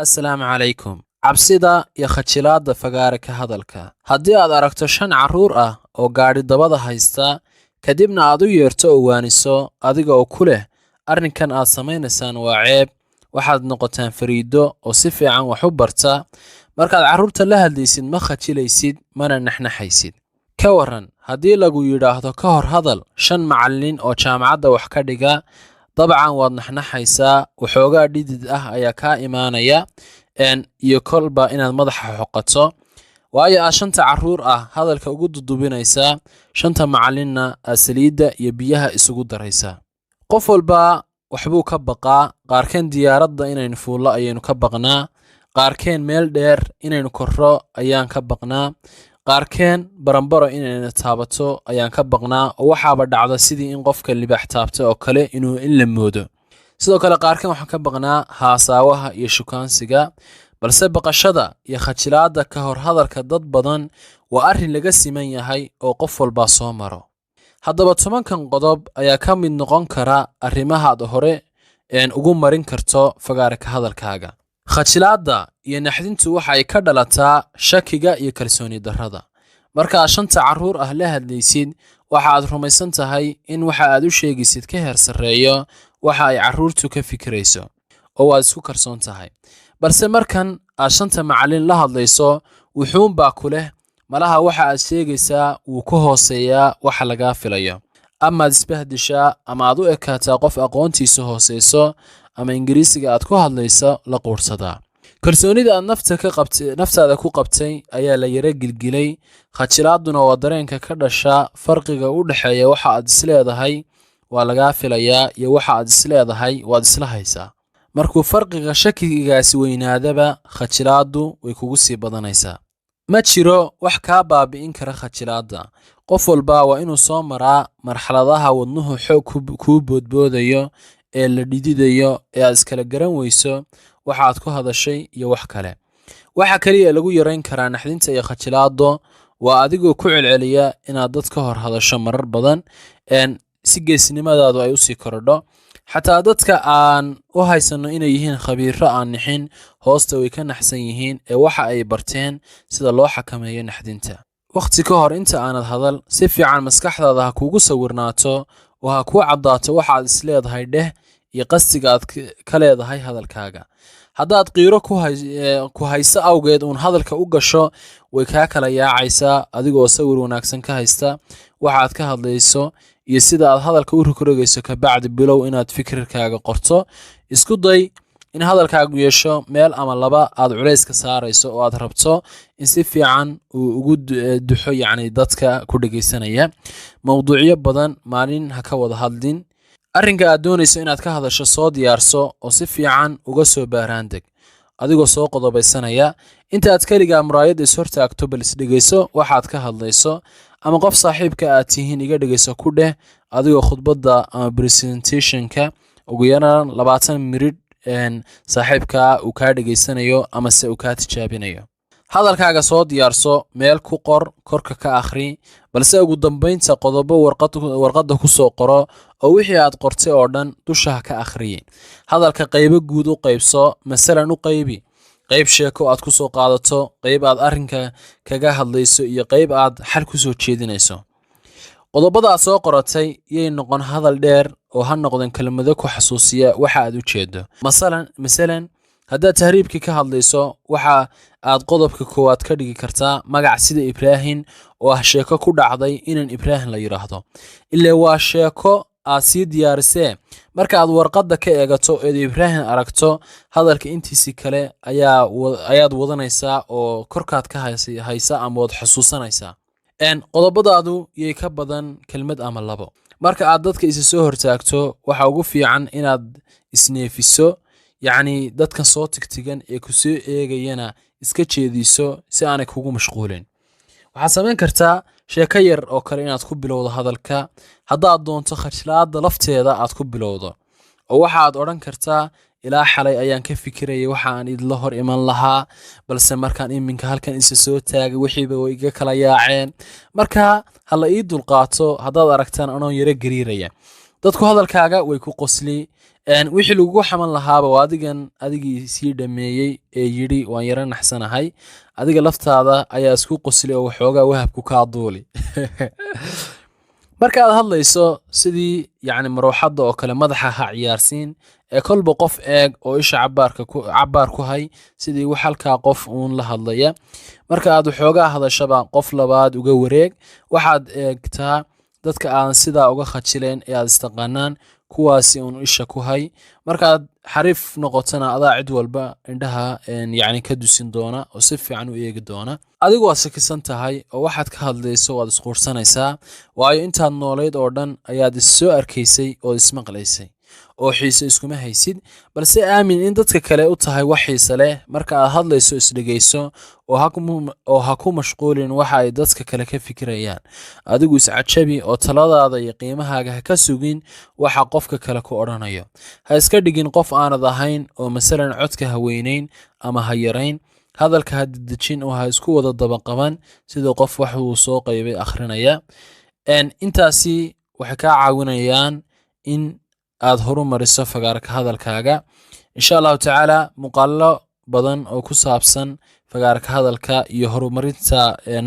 Assalaamu calaykum. Cabsida iyo khajilaadda fagaare ka hadalka. Haddii aad aragto shan carruur ah oo gaadhi dabada haysta, kadibna aad u yeerto oo waaniso adiga oo ku leh arrinkan aad samaynaysaan waa ceeb, waxaad noqotaan fariido oo si fiican wax u barta. Markaad carruurta la hadlaysid, ma khajilaysid mana naxnaxaysid. Ka waran haddii lagu yidhaahdo ka hor hadal shan macallin oo jaamacadda wax ka dhiga? Dabcan waad naxnaxaysaa, waxoogaa dhidid ah ayaa kaa imaanaya iyo kolba inaad madaxa xoqato, waayo aad shanta carruur ah hadalka ugu dudubinaysaa, shanta macallinna aad saliidda iyo biyaha isugu daraysaa. Qof walba waxbuu ka baqaa. Qaarkeen diyaaradda inaynu fuullo ayaynu ka baqnaa, qaarkeen meel dheer inaynu korro ayaan ka baqnaa, qaarkeen baranbaro inayna taabato ayaan ka baqnaa, oo waxaaba dhacda sidii in qofka libaax taabta oo kale inuu in la moodo. Sidoo kale qaarkeen waxaan ka baqnaa haasaawaha iyo shukaansiga. Balse baqashada iyo khajilaadda ka hor hadalka dad badan waa arrin laga siman yahay oo qof walbaa soo maro. Haddaba 10-kan qodob ayaa ka mid noqon kara arrimahaad hore ugu marin karto fagaare ka hadalkaaga. Khajilaadda iyo naxdintu waxa ay ka dhalataa shakiga iyo kalsooni darrada. Markaad shanta carruur ah la hadlaysid, waxa aad rumaysan tahay in waxa aad u sheegaysid ka heer sarreeyo waxa ay carruurtu ka fikirayso, oo waad isku kalsoon tahay. Balse markan aad shanta macallin la hadlayso, wuxuunbaa ku leh malaha waxa aad sheegaysaa wuu ka hooseeyaa waxa lagaa filayo, amaad isbahdishaa ama aad u ekaataa qof aqoontiisu hooseyso ama Ingiriisiga aad ku hadlayso la quursadaa. Kalsoonida aad nafta ka qabtay, naftaada ku qabtay ayaa la yara gilgilay. Khajilaaduna waa dareenka ka dhasha farqiga u dhexeeya waxa aad isleedahay waa lagaa filayaa iyo waxa aad isleedahay waad isla haysaa. Markuu farqiga shakigaasi weynaadaba, khajilaaddu way kugu sii badanaysaa. Ma jiro wax kaa baabi'in kara khajilaadda. Qof walba waa inuu soo maraa marxaladaha wadnuhu xoog kuu boodboodayo ee la dhididayo ee aad iskala garan weyso waxa aad ku hadashay iyo wax kale. Waxa kaliya lagu yarayn karaa naxdinta iyo khajilaaddo waa adigoo ku celceliya inaad dad ka hor hadasho marar badan si geesnimadaadu ay usii korodho. Xataa dadka aan u haysano inay yihiin khabiiro aan nixin, hoosta way ka naxsan yihiin, ee waxa ay barteen sida loo xakameeyo naxdinta. Wakhti ka hor inta aanad hadal, si fiican maskaxdaada ha kuugu sawirnaato oo ha kuu caddaato waxa aad isleedahay dheh iyo qasdiga aad ka leedahay hadalkaaga. Haddaad qiiro ku hayso awgeed uun hadalka u gasho, way kaa kala yaacaysaa. Adigoo sawir wanaagsan ka haysta waxaad ka hadlayso iyo sida aad hadalka u rogrogayso, kabacdi bilow inaad fikirkaaga qorto. Isku day in hadalkaagu yeesho meel ama laba aad culayska saarayso oo aad rabto in si fiican uu ugu duxo, yacni dadka ku dhegeysanaya. Mowduucyo badan maalin ha ka wada hadlin. Arrinka aad doonayso inaad ka hadasho soo diyaarso oo si fiican uga soo baaraandeg adigoo soo qodobaysanaya. Intaad keligaa muraayadda is hortaagto, bal isdhegeyso waxaad ka hadlayso, ama qof saaxiibka aad tihiin iga dhegeyso ku dheh, adigoo khudbadda ama presentationka ugu yaraan 20 miridh saaxiibkaa uu kaa dhegeysanayo amase uu kaa tijaabinayo. Hadalkaaga soo diyaarso, meel ku qor, korka ka akhri, balse ugu dambaynta qodobo warqadda ku soo qoro oo wixii aad qortay oo dhan dusha ha ka akhriyin. Hadalka qaybo guud u qaybso. Masalan, u qaybi qayb sheeko aad ku soo qaadato, qayb aad arrinka kaga hadlayso iyo qayb aad xal ku soo jeedinayso. Qodobada aad soo qoratay yay noqon hadal dheer oo ha noqdeen kelmado ku xasuusiya waxa aad u jeedo. Masalan, haddaad tahriibkii ka hadlayso, waxa aad qodobka koowaad ka dhigi kartaa magac sida Ibraahim, oo ah sheeko ku dhacday inan Ibraahim la yidhaahdo. Ile waa sheeko aad sii diyaarisee, marka aad warqadda ka eegato eed Ibraahim aragto, hadalka intiisii kale ayaad wadanaysaa oo korkaad ka haysa ama waad xusuusanaysaa. Qodobadaadu yay ka badan kelmad ama labo. Marka aad dadka isa soo hortaagto, waxa ugu fiican inaad isneefiso, yacni dadkan soo tigtigan ee ku soo eegayana iska jeediso si aanay kugu mashquulin. Waxaad samayn kartaa sheeko yar oo kale inaad ku bilowdo hadalka, haddaad doonto khajlaadda lafteeda aad ku bilowdo, oo waxaad odhan kartaa: "Ilaa xalay ayaan ka fikirayay waxa aan idinla hor iman lahaa, balse markaan iminka halkan isa soo taagay, wixiiba way iga kala yaaceen. Marka ha la ii dulqaato haddaad aragtaan anoon yaro gariiraya." Dadku hadalkaaga way ku qosli. Wixii lagugu xaman lahaaba waa adigan adigii sii dhameeyey ee yidhi "Waan yaro naxsanahay." Adiga laftaada ayaa isku qosli oo waxoogaa wahabku kaa duuli. Marka aad hadlayso, sidii yacni marooxadda oo kale madaxa ha ciyaarsiin ee kolba qof eeg oo isha cabaarka ku cabaar ku hay, sidii wax halkaa qof uun la hadlaya. Marka aad waxoogaa hadashaba, qof labaad uga wareeg. Waxaad eegtaa dadka aan sidaa uga khajileen ee aad istaqaanaan, kuwaasi uun isha ku hay. Markaad xariif noqotona, adaa cid walba indhaha yacni ka dusin doona oo si fiican u eegi doona. Adigu waad shakisan tahay oo waxaad ka hadlayso waad isquursanaysaa, waayo intaad noolayd oo dhan ayaad is soo arkaysay ood ismaqlaysay oo xiise iskuma haysid. Balse aamin in dadka kale u tahay wax xiise leh. Marka aad hadlayso, isdhegayso oo ha ku mashquulin waxa ay dadka kale ka fikirayaan. Adigu iscajabi oo taladaada iyo qiimahaaga ha ka sugin waxa qofka kale ku odhanayo. Ha iska dhigin qof aanad ahayn oo masalan codka ha weynayn ama ha yarayn, hadalka ha dedejin oo ha isku wada dabaqaban sidii qof wax uu soo qaybay akhrinaya. Intaasi waxay kaa caawinayaan in aad horumariso fagaarka hadalkaaga. Insha Allahu tacaala, muuqaalo badan oo ku saabsan fagaarka hadalka iyo horumarinta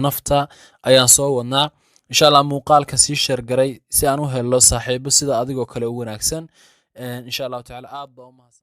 nafta ayaan soo wadnaa, insha Allah. Muuqaalka sii share garay si aan u helno saaxiibo sida adigoo kale u wanaagsan. Insha Allahu tacaala, aad baa u mahadsan.